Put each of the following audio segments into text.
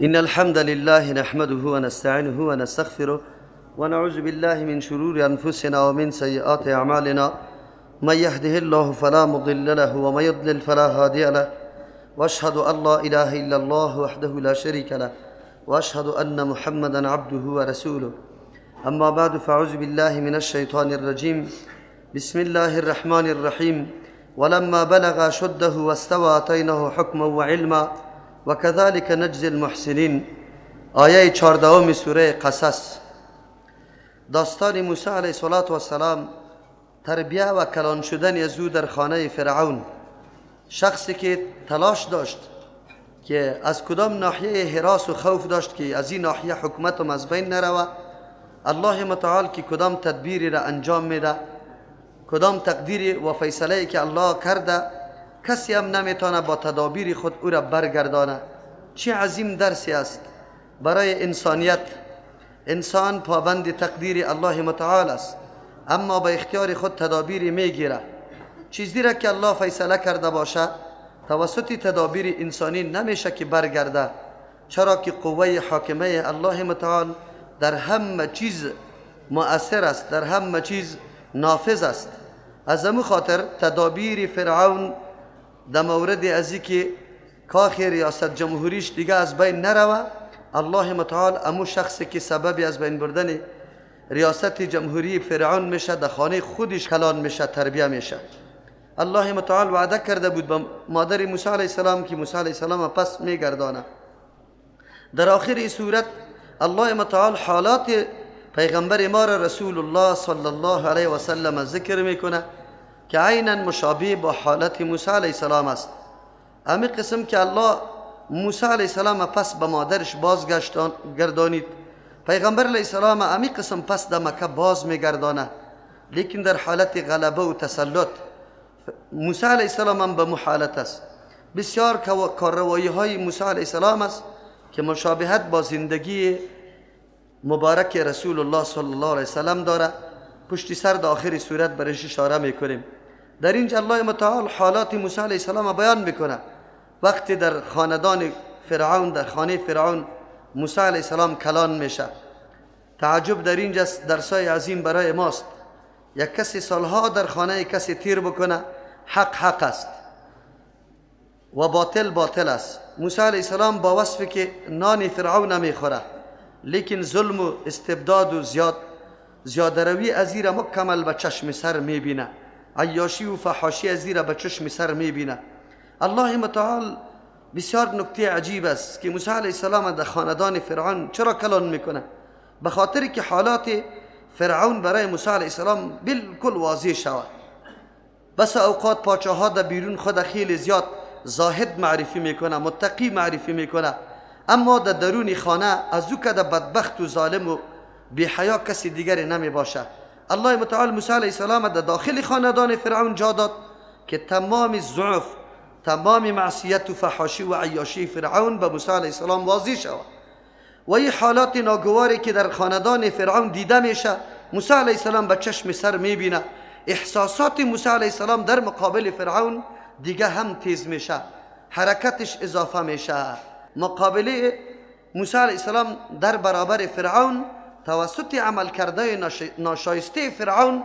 إن الحمد لله نحمده ونستعينه ونستغفره ونعوذ بالله من شرور أنفسنا ومن سيئات أعمالنا. من يهده الله فلا مضل له ومن يضلل فلا هادي له. وأشهد أن لا إله إلا الله وحده لا شريك له وأشهد أن محمدا عبده ورسوله. أما بعد، فأعوذ بالله من الشيطان الرجيم. بسم الله الرحمن الرحيم. ولما بلغ أشده واستوى آتيناه حكما وعلما وكذلك نجزي المحسنين. آیه 14 سوره قصص. داستان موسی علیه السلام، تربیه و کلان شدن از او در خانه فرعون، شخصی که تلاش داشت که از کدام ناحیه هراس و خوف داشت که از این ناحیه حکومتم از بین نروه، الله متعال که کدام تدبیری را انجام میده، کدام تقدیری و فیصله که الله کرده، کسی هم نمیتونه با تدابیر خود او را برگردانه. چه عظیم درسی است برای انسانیت. انسان پابند تقدیر الله متعال است، اما به اختیار خود تدابیری میگیره. چیزی را که الله فیصله کرده باشه توسط تدابیر انسانی نمیشه که برگرده، چرا که قوه حاکمه الله متعال در همه چیز مؤثر است، در همه چیز نافذ است. از همون خاطر تدابیر فرعون در مورد ازی که کاخ ریاست جمهوریش دیگه از بین نروه، الله متعال امو شخصی که سبب از بین بردن ریاست جمهوری فرعون میشه، در خانه خودش کلان میشه، تربیه میشه. الله متعال وعده کرده بود به مادر موسی علیه السلام که موسی علیه السلام پس میگردانه. در آخر این صورت الله متعال حالات پیغمبر ما را رسول الله صلی الله علیه و سلم ذکر میکنه که عینا مشابه با حالت موسی علیه السلام است. امی قسم که الله موسی علیه السلام پس به مادرش بازگردانید، پیغمبر علیه السلام امی قسم پس در مکه باز میگردانه، لیکن در حالت غلبه و تسلط. موسی علیه السلام هم به محالت است. بسیار کارروایی های موسی علیه السلام است که مشابهت با زندگی مبارک رسول الله صلی الله علیه وسلم داره. پشتی سر در آخر صورت برش اشاره میکنیم. در اینجا الله متعال حالات موسی علیه السلام بیان میکنه. وقتی در خاندان فرعون، در خانه فرعون موسی علیه السلام کلان میشه. تعجب در اینجا درسای عظیم برای ماست. یک کسی سالها در خانه کسی تیر بکنه، حق حق است و باطل باطل است. موسی علیه السلام با وصفی که نان فرعون نمیخوره، لیکن ظلم و استبداد و زیاده روی از را مکمل به چشم سر میبینه، عیاشی و فحاشی از را به چشم سر میبینه. الله متعال بسیار نکته عجیب است که موسی علیه السلام در خاندان فرعون چرا کلان میکنه؟ به خاطر که حالات فرعون برای موسی علیه السلام بالکل واضح شود. بس اوقات پاچه ها در بیرون خود خیلی زیاد زاهد معرفی میکنه، متقی معرفی میکنه، اما در درون خانه از او که در بدبخت و ظالم و بی حیا کسی دیگری نمی باشه. الله متعال موسی علیه السلام در داخل خاندان فرعون جا داد که تمام ضعف، تمام معصیت و فحاشی و عیاشی فرعون به موسی علیه السلام واضح شود. و این حالات ناگواری که در خاندان فرعون دیده میشه، موسی علیه السلام به چشم سر میبینه. احساسات موسی علیه السلام در مقابل فرعون دیگه هم تیز میشه، حرکتش اضافه میشه. مقابله موسی علیه السلام در برابر فرعون توسط عمل کرده ناشایسته فرعون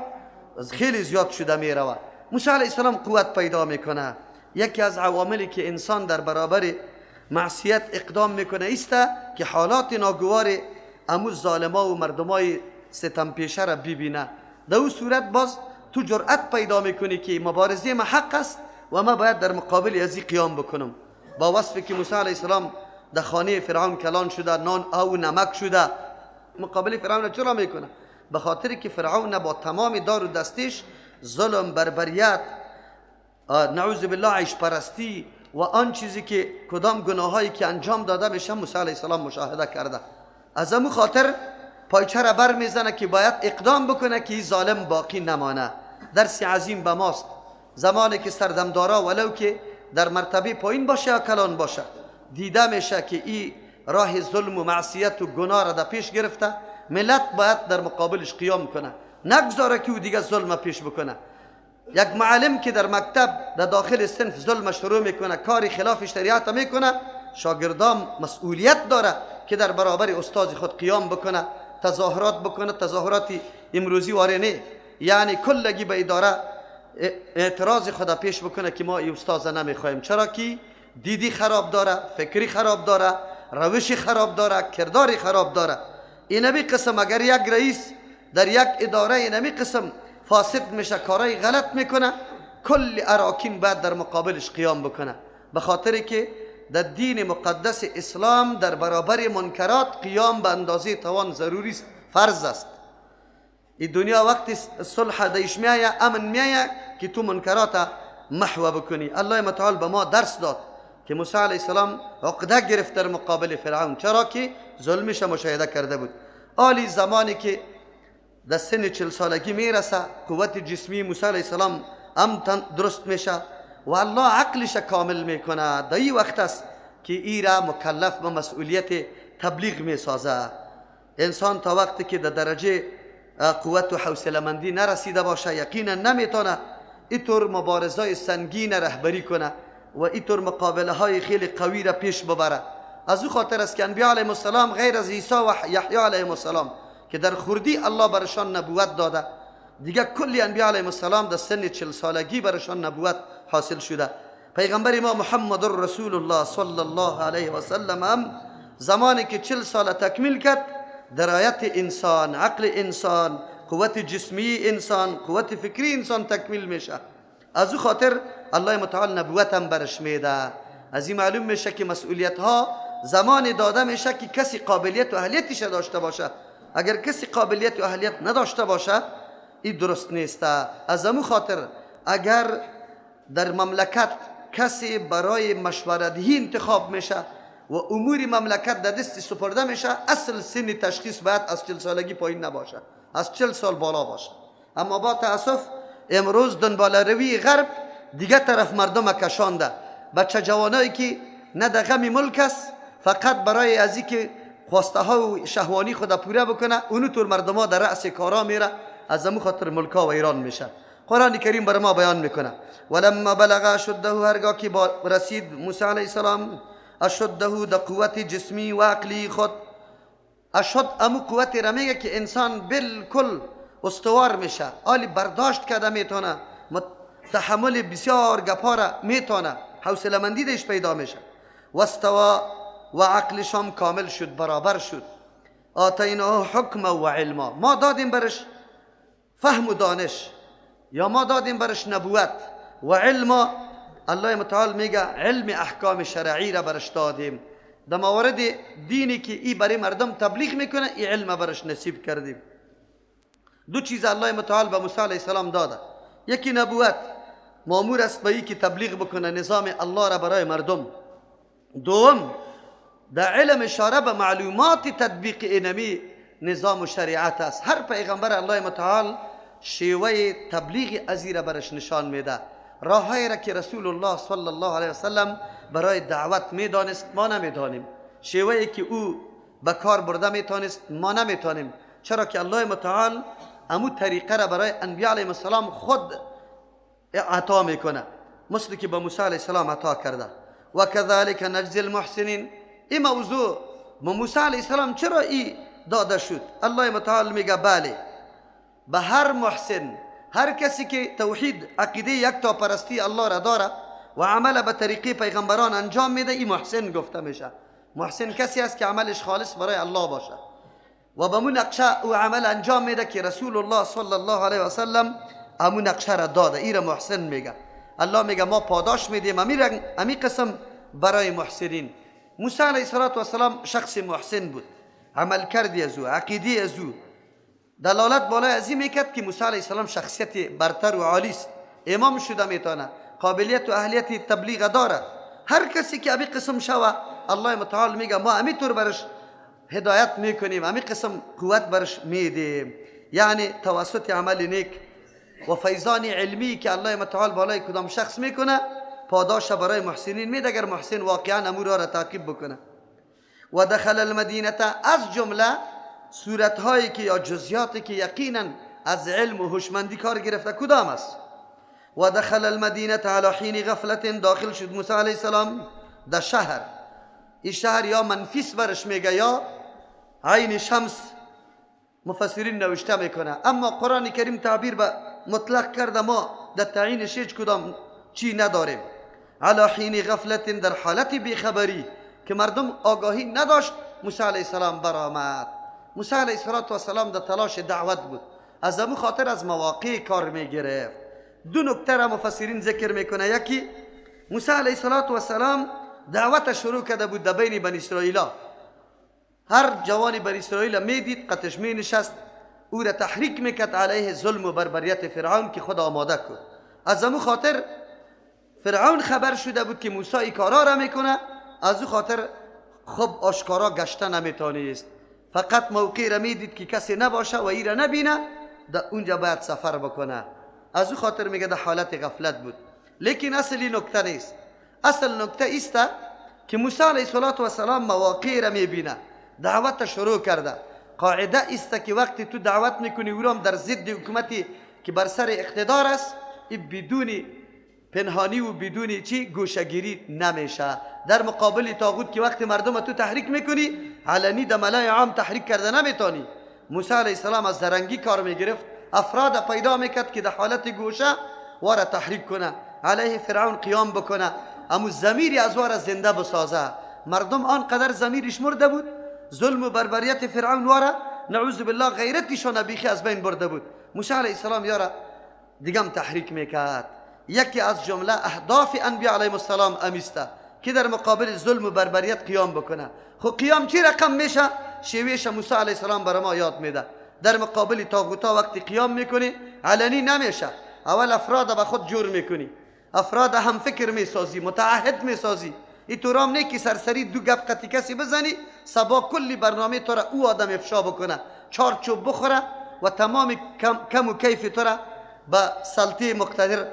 خیلی زیاد شده میروه. موسی علیه السلام قوت پیدا میکنه. یکی از عواملی که انسان در برابر معصیت اقدام میکنه ایست که حالات ناگوار امو ظالما و مردمای ستم پیشه را ببینه. در او صورت باز تو جرأت پیدا میکنی که مبارزه ما حق است و ما باید در مقابل ازی قیام بکنم. با وصفی که موسی علیه السلام در خانه فرعون کلان شده، نان او نمک شده، مقابل فرعون چرا میکنه؟ به خاطر که فرعون با تمام دار و دستش ظلم، بربریت، نعوذ بالله عیش پرستی و آن چیزی که کدام گناهایی که انجام داده میشه موسی علیه السلام مشاهده کرده. از امو خاطر پایچه را بر میزنه که باید اقدام بکنه که این ظالم باقی نمانه. درس عظیم به ماست. زمانی که سردمدارا ولو که در مرتبه پایین باشه یا کلان باشه، دیده میشه که این راه ظلم و معصیت و گناه را در پیش گرفته، ملت باید در مقابلش قیام کنه، نگذاره که او دیگه ظلم پیش بکنه. یک معلم که در مکتب در داخل صنف ظلم شروع میکنه، کاری خلاف شریعت میکنه، شاگردان مسئولیت داره که در برابر استاد خود قیام بکنه، تظاهرات بکنه. تظاهرات امروزی واره نه، یعنی کلگی به اداره اعتراض خود پیش بکنه که ما این استاد نمیخوایم، چرا که دیدی خراب داره، فکری خراب داره، روشی خراب داره، کرداری خراب داره. اینمی قسم اگر یک رئیس در یک اداره اینمی قسم فاسد میشه، کارای غلط میکنه، کل اراکین باید در مقابلش قیام بکنه، به خاطر که در دین مقدس اسلام در برابر منکرات قیام به اندازه توان ضروری است، فرض است. این دنیا وقتی صلح دیش میایه، امن میایه که تو منکرات محو بکنی. الله متعال به ما درس داد که موسی علیه السلام عقده گرفت در مقابل فرعون، چرا که ظلمش مشاهده کرده بود. آلی زمانی که در سن 40 سالگی میرسه، قوت جسمی موسی علیه السلام هم درست میشه و الله عقلش کامل میکنه. در این وقت است که ایرا مکلف به مسئولیت تبلیغ میسازه. انسان تا وقتی که در درجه قوت و حوصله مندی نرسیده باشه، یقینا نمیتونه اینطور مبارزه سنگین رهبری کنه و اینطور مقابله های خیلی قوی را پیش ببره. از او خاطر است که انبیا علیهم السلام غیر از عیسی و یحیی علیهم السلام که در خردی الله برشان نبوت داده، دیگه کلی انبیا علیهم السلام در سن 40 سالگی برشان نبوت حاصل شده. پیغمبر ما محمد رسول الله صلی الله علیه و سلم هم زمانی که 40 سال تکمیل کرد، درایت انسان، عقل انسان، قوت جسمی انسان، قوت فکری انسان تکمیل میشه. از او خاطر الله متعال نبوت هم برش میده. از این معلوم میشه که مسئولیت ها زمان داده میشه که کسی قابلیت و اهلیتش داشته باشه. اگر کسی قابلیت و اهلیت نداشته باشه، این درست نیست. از امو خاطر اگر در مملکت کسی برای مشوره دهی انتخاب میشه و امور مملکت در دست سپرده میشه، اصل سن تشخیص باید از 40 سالگی پایین نباشه، از 40 سال بالا باشه. اما با تاسف امروز دنبال روی غرب دیگه طرف مردم کشانده. بچه جوانایی که نه در غم ملک است، فقط برای ازی که خواسته ها و شهوانی خود پوره بکنه، اونو طور مردم ها در رأس کارا میره. از امو خاطر ملک ها و ایران میشه. قرآن کریم بر ما بیان میکنه ولما بلغ اشده، هرگاه که رسید موسی علیه السلام اشده، در قوت جسمی و عقلی خود. اشد امو قوت را میگه که انسان بالکل استوار میشه، آلی برداشت کرده میتونه، تحمل بسیار گپا را میتونه، حوصله مندی دیش پیدا میشه. واستوا و عقلش هم کامل شد، برابر شد. آتیناه حکم و علما، ما دادیم برش فهم و دانش، یا ما دادیم برش نبوت و علما. الله متعال میگه علم احکام شرعی را برش دادیم. در موارد دینی که ای برای مردم تبلیغ میکنه، ای علم برش نصیب کردیم. دو چیز الله متعال به موسی علیه السلام داده. یکی نبوت، مامور است به ای که تبلیغ بکنه نظام الله را برای مردم. دوم در علم اشاره به معلومات تطبیق اینمی نظام و شریعت است. هر پیغمبر الله متعال شیوه تبلیغ ازی را برش نشان میده، راههایی را که رسول الله صلی الله علیه وسلم برای دعوت میدانست ما نمیدانیم، شیوهی که او به کار برده میتانست ما نمیتانیم، چرا که الله متعال امو طریقه را برای انبیاء علیهم السلام خود عطا میکنه، مثل که به موسی علیه السلام عطا کرده. و کذالک نجزی المحسنین. این موضوع موسی علیه السلام چرا ای داده شد؟ الله متعال میگه بله، به هر محسن، هر کسی که توحید عقیده یک تا پرستی الله را داره و عمل به طریقه پیغمبران انجام میده، این محسن گفته میشه. محسن کسی است که عملش خالص برای الله باشه و به مو نقشه او عمل انجام میده که رسول الله صلی الله علیه و سلم امو نقشه را داده، ای را محسن میگه. الله میگه ما پاداش میدیم امی قسم برای محسنین. موسی علیه السلام شخص محسن بود، عمل کردی از او، عقیده از او دلالت بالای از این میکرد که موسی علیه السلام شخصیت برتر و عالی است، امام شده میتونه، قابلیت و اهلیت تبلیغ داره. هر کسی که امی قسم شوه، الله متعال میگه ما امی طور برش هدایت میکنیم، امی قسم قوت برش میدیم، یعنی توسط عمل نیک و فیضان علمی که الله متعال بالای کدام شخص میکنه پاداش برای محسنین میده اگر محسن واقعا امور را تعقیب بکنه. و دخل المدینه، از جمله صورت هایی که یا جزئیاتی که یقینا از علم و هوشمندی کار گرفته کدام است؟ و دخل المدینه علی حین غفلت، داخل شد موسی علیه السلام در شهر. این شهر یا منفیس برش میگه یا عین شمس، مفسرین نوشته میکنه. اما قرآن کریم تعبیر به مطلق کرده، ما در تعیینش هیچ کدام چی نداریم. علی حین غفلت، در حالت بیخبری که مردم آگاهی نداشت، موسی علیه السلام برآمد. موسی علیه السلام در تلاش دعوت بود، از امو خاطر از مواقع کار میگرفت. دو نکته را مفسرین ذکر میکنه. یکی موسی علیه السلام دعوت شروع کرده بود در بین بنی اسرائیل. هر جوانی بنی اسرائیل میدید قطش می نشست، او را تحریک میکرد علیه ظلم و بربریت فرعون که خود آماده کرد. از امو خاطر فرعون خبر شده بود که موسی این کارا را میکنه، از او خاطر خب آشکارا گشته نمیتونست، فقط موقع را میدید که کسی نباشه و ای را نبینه، در اونجا باید سفر بکنه. از او خاطر میگه در حالت غفلت بود. لیکن اصل نکته نیست. اصل نکته ایست که موسی علیه السلام مواقع را میبینه، دعوت شروع کرده. قاعده است که وقتی تو دعوت میکنی او را در ضد حکومتی که بر سر اقتدار است، این بدون پنهانی و بدون چی گوشگیری نمیشه. در مقابل طاغوت که وقتی مردم تو تحریک میکنی، علنی در ملای عام تحریک کرده نمیتونی. موسی علیه السلام از زرنگی کار میگرفت، افراد پیدا میکرد که در حالت گوشه واره تحریک کنه، علیه فرعون قیام بکنه، اما ضمیری از واره زنده بسازه. مردم آنقدر ضمیرش مرده بود، ظلم و بربریت فرعون واره نعوذ بالله غیرتشان بیخی از بین برده بود. موسی علیه السلام یاره دیگم تحریک میکرد. یکی از جمله اهداف انبیا علیهم السلام امیسته که در مقابل ظلم و بربریت قیام بکنه. خب قیام چی رقم میشه؟ شیوهش موسی علیه السلام برای ما یاد میده. در مقابل طاغوتا وقتی قیام میکنی علنی نمیشه، اول افراد به خود جور میکنی، افراد هم فکر میسازی، متعهد میسازی. این تو رام نه که سرسری دو گپ قطی کسی بزنی، سبا کلی برنامه تو را او آدم افشا بکنه، چارچوب بخوره و تمام کم و کیف تو را به سلطه مقتدر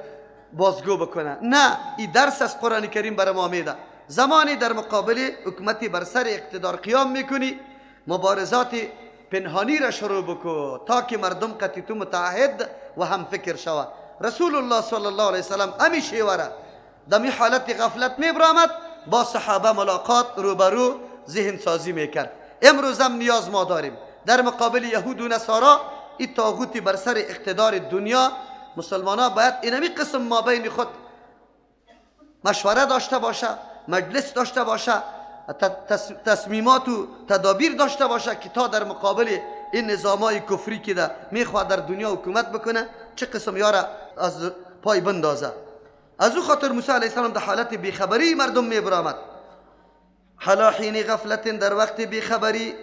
بازگو بکنه. نه، این درس از قرآن کریم برای ما میده. زمانی در مقابل حکومتی بر سر اقتدار قیام میکنی، مبارزات پنهانی را شروع بکو تا که مردم قطی تو متعهد و هم فکر شود. رسول الله صلی الله علیه وسلم امی شیوه را دمی حالت غفلت میبرآمد، با صحابه ملاقات روبرو ذهن سازی میکرد. امروز هم نیاز ما داریم در مقابل یهود و نصارا، این طاغوتی بر سر اقتدار دنیا، مسلمان ها باید اینمی قسم ما بین خود مشوره داشته باشه، مجلس داشته باشه، تصمیمات و تدابیر داشته باشه که تا در مقابل این نظامای کفری که ده میخواد در دنیا حکومت بکنه چه قسم یاره از پای بندازه. از او خاطر موسی علیه السلام در حالت بیخبری مردم میبرآمد. حالا حین غفلت، در وقت بیخبری،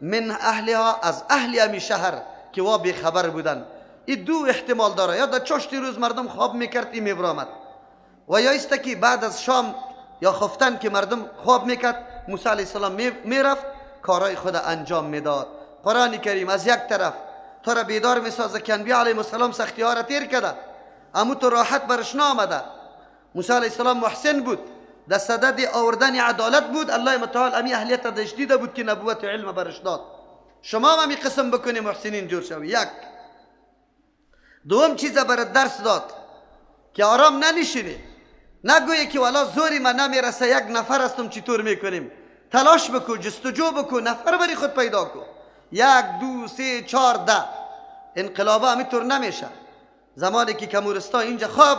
من اهلها، از اهل امی شهر که وا بیخبر بودن. این دو احتمال داره، یا در چاشتی روز مردم خواب میکرد این میبرآمد، و یا است که بعد از شام یا خفتن که مردم خواب میکرد موسی علیه السلام میرفت کارهای خود انجام میداد. قرآن کریم از یک طرف تو را بیدار میسازه که انبیا علیهم السلام سختی ها را تیر کرده، اما تو راحت برش نامده. موسی علیه السلام محسن بود، در صدد آوردن عدالت بود. الله متعال امی اهلیت داشت دیده بود که نبوت و علم برش داد. شما هم امی قسم بکنی محسنین جور شوی. یک دوم چیز برات درس داد که آرام ننشینی، نگویی که والا زوری من نمیرسه، یک نفر هستم چطور میکنیم. تلاش بکو، جستجو بکو، نفر بری خود پیدا کو. 1 2 3 4 10 انقلابه همینطور نمیشه. زمانی که کمونیستا اینجا خواب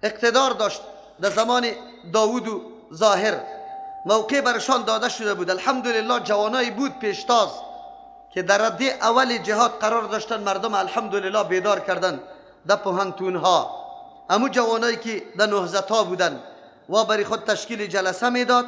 اقتدار داشت، در زمان داوود و ظاهر موقع برشان داده شده بود. الحمدلله جوانایی بود پیشتاز که در رده اول جهاد قرار داشتن، مردم الحمدلله بیدار کردن در پوهنتونها. امو جوانایی که در نهضت‌ها بودن و برای خود تشکیل جلسه میداد،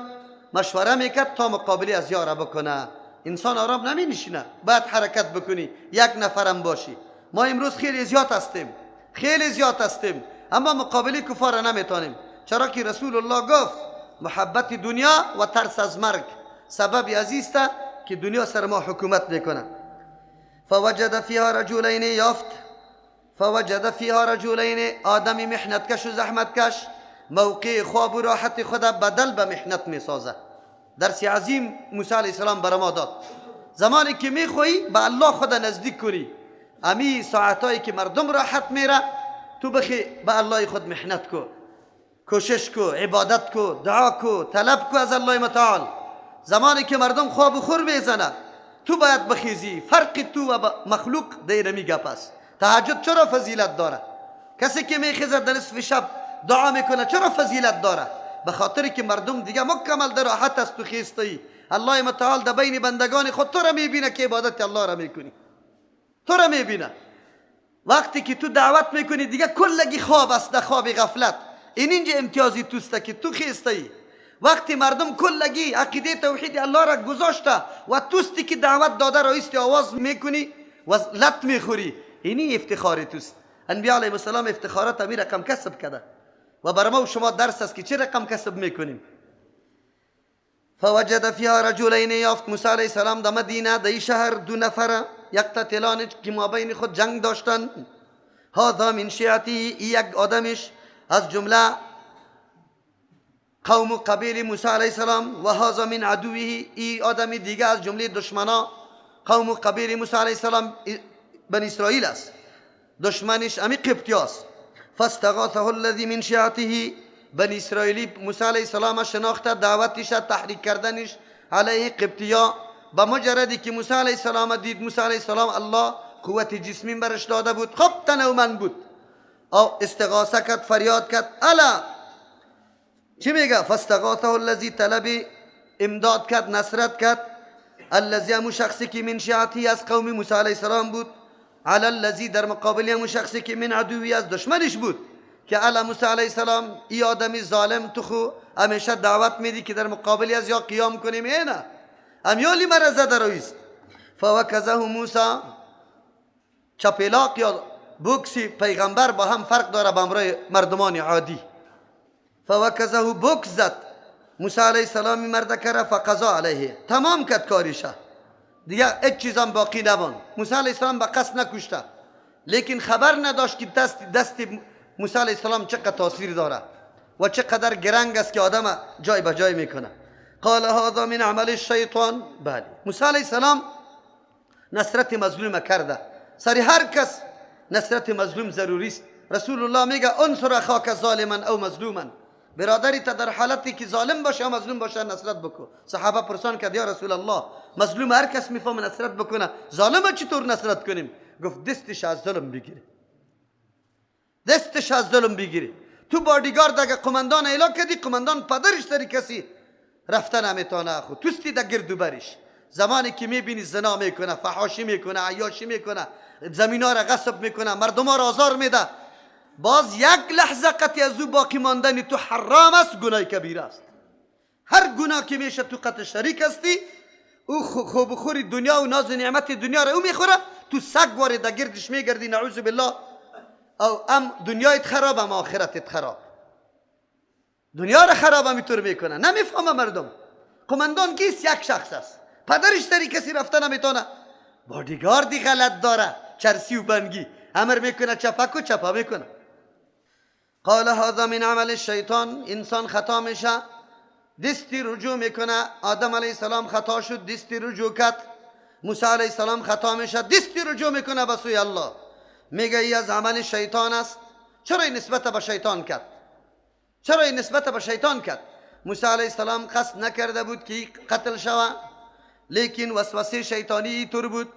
مشوره میکرد تا مقابله از یاره بکنه. انسان آرام نمی نشینه، باید حرکت بکنی، یک نفرم باشی. ما امروز خیلی زیاد هستیم، خیلی زیاد هستیم، اما مقابله کفار نمیتونیم. چرا که رسول الله گفت محبت دنیا و ترس از مرگ سبب عزیز است که دنیا سر ما حکومت میکنه. فوجد فیها رجلین، یافت فوجد فیها رجلین، آدمی محنت کش و زحمت کش، موقع خواب و راحت خود بدل به محنت میسازه. درس عظیم موسی علیه السلام برای ما داد. زمانی که میخوایی به الله خود نزدیک کنی، امی ساعتایی که مردم راحت میره تو بخی به الله خود محنت کو. کوشش کو، عبادت کو، دعا کو، طلب کو از الله متعال. زمانی که مردم خواب و خور میزنه تو باید بخیزی. فرق تو و مخلوق دیر می گپ است. تهجد چرا فضیلت داره؟ کسی که میخیزه در نصف شب دعا میکنه چرا فضیلت داره؟ به خاطر که مردم دیگه مکمل در راحت است، تو خیستی. الله متعال در بین بندگان خود تو را میبینه که عبادت الله را میکنی، تو را میبینه. وقتی که تو دعوت میکنی دیگه کلگی خواب است، در خواب غفلت. این اینجا امتیازی توست که تو خیستی. وقتی مردم کلگی عقیده توحید الله را گذاشته و توستی که دعوت داده را ایستی آواز میکنی و لط میخوری، اینی افتخار توست. انبیاء علیهم السلام افتخارات امی رقم کسب کرده و بر ما و شما درس است که چه رقم کسب میکنیم. فوجد فیها رجلین، یافت موسی علیه السلام در مدینه در شهر دو نفر یقتتلان که ما بین خود جنگ داشتن. هذا من شیعته، یک آدمش از جمله قوم و قبیل موسی علیه السلام، و هذا من عدوه، ای آدم دیگه از جمله دشمنا قوم و قبیل موسی علیه السلام بنی اسرائیل است، دشمنش امی قبطی است. فاستغاثه الذی من شیعته، بنی اسرائیلی موسی علیه السلام شناخته، دعوتش تحریک کردنش علیه قبطیا. با مجردی که موسی علیه السلام دید، موسی علیه السلام الله قوت جسمی برش داده بود، خب تنومند بود، او استغاثه کرد، فریاد کرد. الا چی میگه؟ فاستغاثه الذی، طلب امداد کرد، نصرت کرد. الذی، همون شخصی که من شیعته از قوم موسی علیه السلام بود، علی الذی، در مقابل همون شخصی که من عدوی از دشمنش بود، که علی موسی علیه السلام ای آدمی ظالم، تو خو همیشه دعوت میدی که در مقابل از یا قیام کنیم، اینه امیالی مرا زده رویست. فوکزه موسی، چپیلاق یا بوکسی پیغمبر با هم فرق داره با امرای مردمان عادی. فوکزه، بوکس زد موسی علیه السلام مرد کرد، فقضا علیه، تمام کد کاریشه، دیگه هیچ چیزم باقی نبان. موسی علیه السلام به قصد نکشته، لیکن خبر نداشت که دست موسی علیه السلام چقدر تاثیر داره و چقدر گرنگ است که آدم جای به جای میکنه. قال هذا من عمل الشیطان. بله، موسی علیه السلام نصرت مظلوم کرده. سری هر کس نصرت مظلوم ضروری است. رسول الله میگه انصر اخاک ظالما او مظلوما، برادری تا در حالتی که ظالم باشه یا مظلوم باشه نصرت بکن. صحابه پرسان کرد یا رسول الله مظلوم هر کس میفهمه نصرت بکنه، ظالم چطور نصرت کنیم؟ گفت دستش از ظلم بگیره، دستش از ظلم بگیره. تو بادیگارد اگه قماندان اعلام کردی، قماندان پدرش سری کسی رفتن نمیتونه، خود توستی در گرد و برش. زمانی که میبینی زنا میکنه، فحاشی میکنه، عیاشی میکنه، زمینا را غصب میکنه، مردم را آزار میده، باز یک لحظه قطعی از او باقی ماندن تو حرام است، گناه کبیره است. هر گناه که میشه تو قطع شریک هستی، او خوب خوری دنیا و ناز و نعمت دنیا را او میخوره، تو سگ وارد در گردش میگردی، نعوذ بالله. او ام دنیایت خراب ام آخرتت خراب، دنیا را خراب هم اینطور میکنه. نمیفهمه مردم. قماندان کیست؟ یک شخص است، پدرش سری کسی رفته نمیتونه، بادیگاردی غلط داره، چرسی و بنگی امر میکنه، چپک و چپا میکنه. قال هذا من عمل الشیطان. انسان خطا میشه، دستی رجوع میکنه. آدم علیه السلام خطا شد، دستی رجوع کرد. موسی علیه السلام خطا میشه، دستی رجوع میکنه به سوی الله. میگه ای از عمل شیطان است. چرا این نسبت به شیطان کرد؟ چرا این نسبت به شیطان کرد؟ موسی علیه السلام قصد نکرده بود که قتل شوه، لیکن وسوسه شیطانی اینطور بود.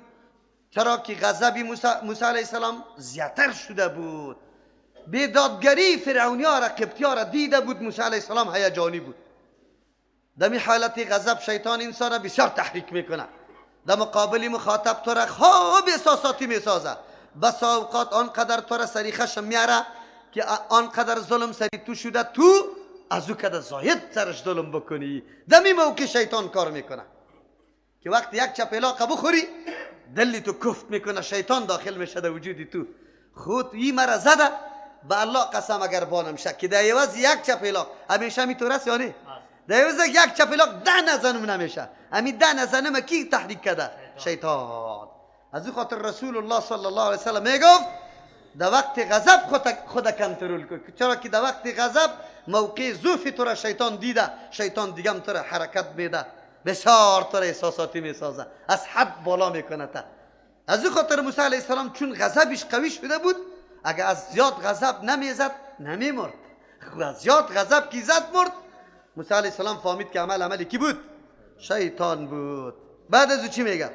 چرا که غضب موسی علیه السلام زیادتر شده بود، بیدادگری فرعونیا را، قبطیا را دیده بود. موسی علیه السلام هیجانی بود. دمی حالت غضب شیطان انسان را بسیار تحریک میکنه، در مقابل مخاطب تو را خوب احساساتی میسازه. بس اوقات آنقدر تو را سری خشم میاره که آنقدر ظلم سری تو شده، تو از او کده زاید سرش ظلم بکنی. دمی موقع شیطان کار میکنه که وقتی یک چپلاقه بخوری دلی تو کفت میکنه، شیطان داخل میشه در وجود تو. خود ای مرا زده، به الله قسم اگر بانم شک که در عوض یک چپلاق همیشه میتور است یا نه؟ در عوض یک چپلاق ده نزنم نمیشه. همین ده نزنم کی تحریک کرده؟ شیطان. از او خاطر رسول الله صلی الله علیه وسلم میگفت در وقت غضب خود کنترل کن، چرا که در وقت غضب موقع ضعف تو را شیطان دیده، شیطان دیگه تو را حرکت میده، بسیار تو را احساساتی میسازه، از حد بالا میکنه تا. از او خاطر موسی علیه السلام چون غضبش قوی شده بود، اگر از زیاد غضب نمیزد نمیمرد. زیاد غضب کی زد مرد. موسی علیه السلام فهمید که عمل عملی کی بود؟ شیطان بود. بعد از او چی میگه؟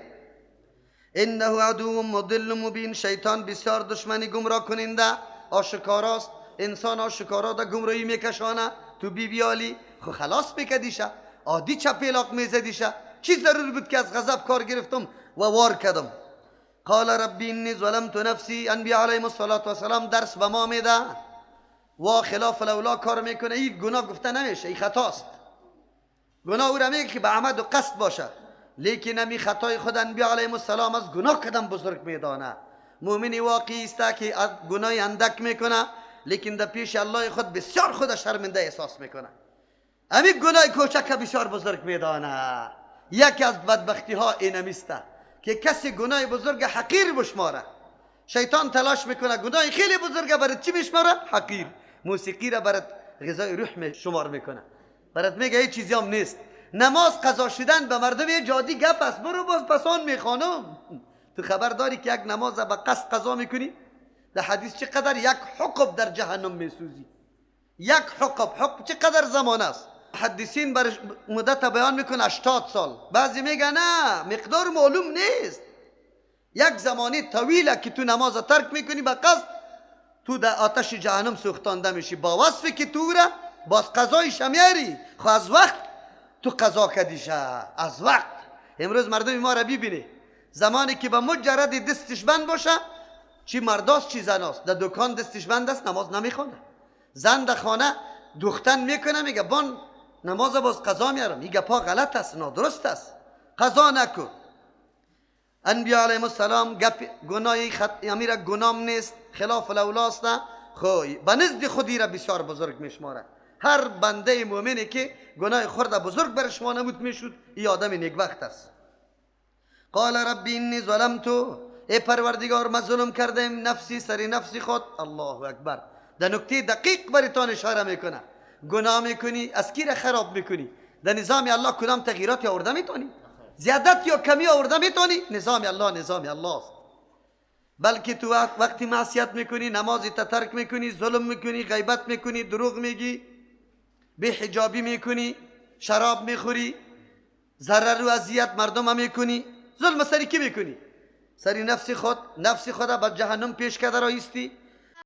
انه عدو مضل مبین. شیطان بسیار دشمنی گمراه کننده آشکاراست. انسان آشکارا در گمراهی میکشانه. تو بی بیالی خو خلاص میکدیشه، عادی چپیلاق میزدیشه. چی ضرور بود که از غضب کار گرفتم و وار کردم؟ قال ربی انی ظلمت نفسی. انبیاء علیهم الصلاة والسلام درس به ما میده و خلاف الاولا کار میکنه. این گناه گفته نمیشه، این خطاست. گناه او را میگه که به عمد و قصد باشه، لیکن امی خطای خود انبیاء علیهم السلام از گناه کدام بزرگ میدانه. مؤمن واقعی است که گناه اندک میکنه، لیکن در پیش الله خود بسیار خود شرمنده احساس میکنه. امی گناه کوچک بسیار بزرگ میدانه. یکی از بدبختی ها اینمیست که کسی گناه بزرگ حقیر بشماره. شیطان تلاش میکنه گناه خیلی بزرگ برات چی بشماره؟ حقیر. موسیقی را برات غذای روح شمار میکنه، برات میگه هیچ چیزی هم نیست. نماز قضا شدن به مردم یه جادی گپ است، برو باز پسان میخوانم. تو خبر داری که یک نماز به قصد قضا میکنی؟ در حدیث چقدر یک حقب در جهنم میسوزی. یک حقب، حقب چقدر زمان است؟ محدثین بر مدت بیان میکنه 80 سال. بعضی میگن نه، مقدار معلوم نیست. یک زمانی طویله که تو نماز ترک میکنی به قصد، تو در آتش جهنم سوختانده میشی با وصفی که تو را باز قضایش میاری. خو از وقت تو قضا کدیشه، از وقت. امروز مردم ما را ببینی، زمانی که به مجرد دستش بند باشه، چی مرداست چی زناست، در دکان دستش بند است نماز نمیخونه. زن در خانه دوختن میکنه، میگه بان نماز باز قضا میارم. این گپا غلط است، نادرست است، قضا نکو. انبیاء علیهم السلام گپ گناه خط امیرا گنام نیست، خلاف الاولاست. خو به نزد خودی را بسیار بزرگ میشماره. هر بنده مؤمنی که گناه خورده بزرگ بر شما نمود میشد، این آدم نیکبخت است. قال ربی انی ظلمت. ای پروردگار ما ظلم کردم نفسی سری نفسی خود. الله اکبر. در نکته دقیق براتان اشاره میکنه. گناه میکنی از کی را خراب میکنی؟ در نظام الله کدام تغییرات آورده میتونی؟ زیادت یا کمی آورده میتونی؟ نظام الله نظام الله است. بلکه تو وقتی معصیت میکنی، نماز ترک میکنی، ظلم میکنی، غیبت میکنی، دروغ میگی، بی حجابی میکنی، شراب میخوری، ضرر و اذیت مردم میکنی، ظلم سری کی میکنی؟ سری نفس خود. نفس خود به جهنم پیش کرده رایستی.